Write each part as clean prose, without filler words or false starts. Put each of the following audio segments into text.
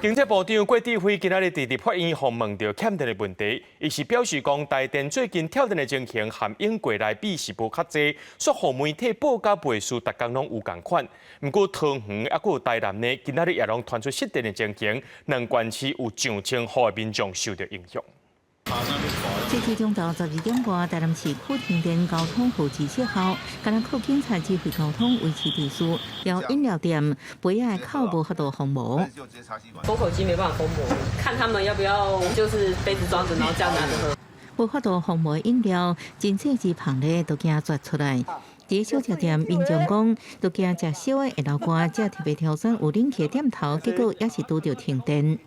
經濟部長郭智輝今仔日佇立法院予問著欠電的問題，伊是表示講，台電最近跳電的情形和往過來比是無較濟，煞予媒體報甲袂輸，逐工攏有仝款。毋過桃園猶閣有台南呢，今仔日也攏傳出失電的情形，兩縣市有上千戶的民眾受著影響。這次中晝12點外，台南市區停電，交通予指失效，敢若靠警察指揮交通維持秩序。有飲料店杯仔的口無法度封膜，封口機沒辦法封膜，看他們要不要就是杯子裝著，然後這樣拿著喝。無法度封膜飲料，真細支芳咧都驚絕出來。佇小食店，民眾講都驚食燒的會流汗，才特別挑選有冷氣的店頭，結果也是拄著停電。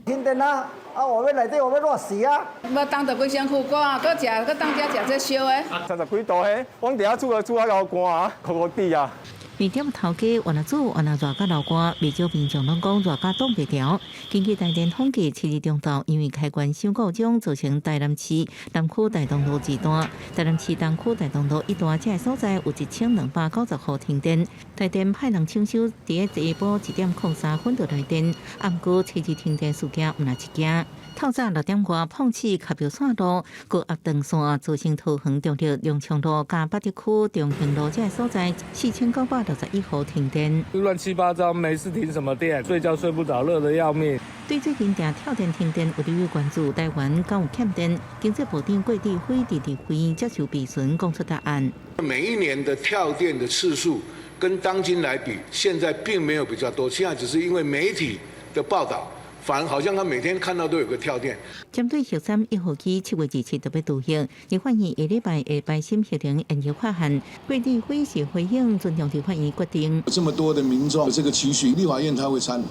停電啊！啊，我欲內底我欲熱死啊！欲凍著規身軀汗，閣食閣當遮食這燒的。30幾度嘿，阮佇遐煮啊煮啊流汗啊，苦苦滴啊。麵店頭家原來煮，原來熱甲流汗，袂少民眾攏講熱甲擋袂牢。根據台電統計，7日中晝因為開關傷故障，造成台南市南區大同路二段、台南市東區大同路一段這个所在有1290戶停電。台電派人搶修，佇咧下晡1點03分就來電，毋過七日停電事件毋但一件。透早6點外，碰瓷卡表線路高壓斷線，造成桃園中壢龍昌路佮八德區中興路這个所在4961戶停電。亂七八糟，沒事停什麼電？睡覺睡不著，熱得要命。對最近定跳電停電有立委關注，台灣敢有欠電？經濟部長郭智輝佇立院接受質詢，講出答案。每一年的跳電的次數跟當今來比，現在並沒有比較多，現在只是因為媒體的報道。反而好像他每天看到都有個跳電。針對核三一號機7月27就欲鑄核，立法院下禮拜會排審核能研究法案，郭智輝是回應尊重立法院決定。這麼多的民眾這個期許，立法院他會參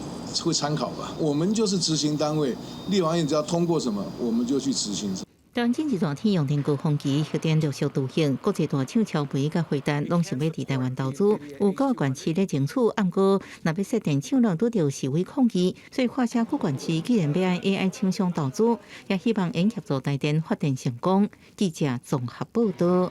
考吧？我們就是執行單位，立法院只要通過什麼，我們就去執行。台灣進一段天用電高峰期，核電陸續鑄核，國際大廠超媒佮輝達攏想欲佇台灣投資，有九個縣市咧爭取，毋過若欲設電廠，攏拄著示威抗議，所以看聲各縣市既然欲愛 AI 廠商投資，也希望會協助台電發電成功。記者綜合報道。